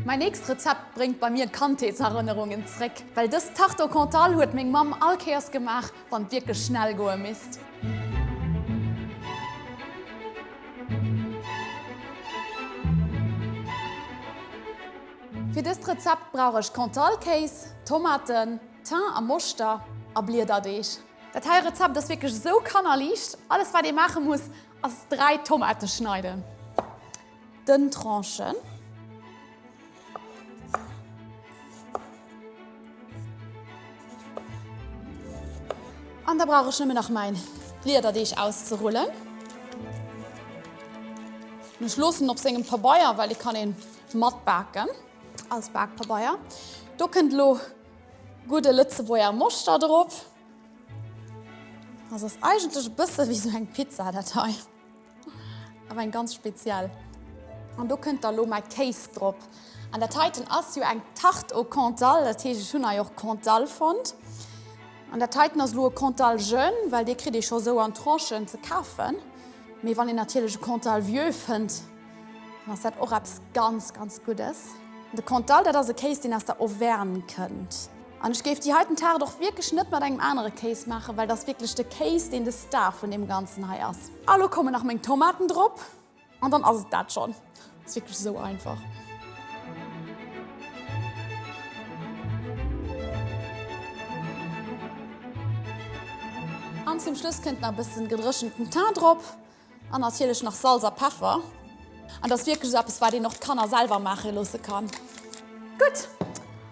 Mäin nächst Rezept bréngt bei mir Kandheetserënnerungen zréck, well dës Tarte au Cantal huet meng Mamm all Kéiers gemaach, wann et wierklech schnell goe misst. Fir dëst Rezept brauch ech Cantal-Kéis, Tomaten, Thym a Moschter a Bliederdeeg. Dat hei Rezept ass wierklech esou kannerliicht. Alles wat ee maache muss ass 3 Tomate schneiden, dënn Tranchen. An da brauch ech nëmmen nach mäin Bliederdeeg auszerullen. Ech loossen en op sengem Pabeier, well dee kann een matbaken als Bakpabeier. Do kënnt elo gudde Lëtzebuerger Moschter drop. Also ass eigentlech e bësse wéi sou eng Pizza dat hei. Awer eng ganz speziell. An do kënnt da lo mäi Kéis drop. An dat heiten ass jo eng Tarte au Cantal, dat heescht ech hunn hei och Cantal fonnt. An dat heiten ass elo e Cantal jeune, well dee kritt ee scho sou an Tranchen ze kafen. Mee wann een natierlech e Cantal vieux fënnt, Dann ass dat och eppes ganz, ganz Guddes. De Cantal, dat ass e Kéis, deen aus der Auvergne kënnt. An ech géif déi heiten Taart och wierklech net mat engem anere Kéis maachen, well dat ass wierklech de Kéis, deen de Star vun deem Ganzen hei ass. A lo kommen nach meng Tomaten drop an dann ass et dat schonn. Ass wierklech esou einfach. An zum Schluss kënnt nach e bëssen gedréchenten Thym drop. An natierlech nach Salz a Peffer. An dat ass wierklech esou eppes, wat een och d'Kanner selwer maache loosse kann. Gutt,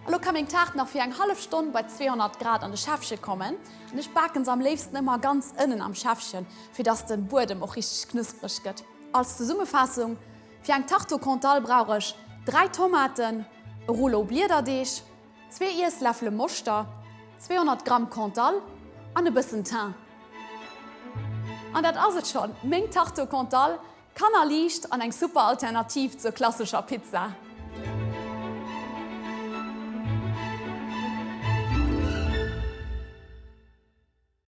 elo ka meng Taart nach fir eng hallef Stonn bei 200 Grad an de Schäffche kommen. An ech baken se am léifsten ëmmer ganz ënnen am Schäffchen, fir dass de Buedem och richteg knuspreg gëtt. Als Zesummefaassung, Fir eng Tarte au Cantal brauch ech 3 Tomaten, e Rouleau Bliederdeeg, Zwee Iessläffele Moschter, 200 Gramm Cantal an e bëssen Thym. An dat ass et schonn, meng Tarte au Cantal, kannerliicht an eng super Alternativ zur klassescher Pizza.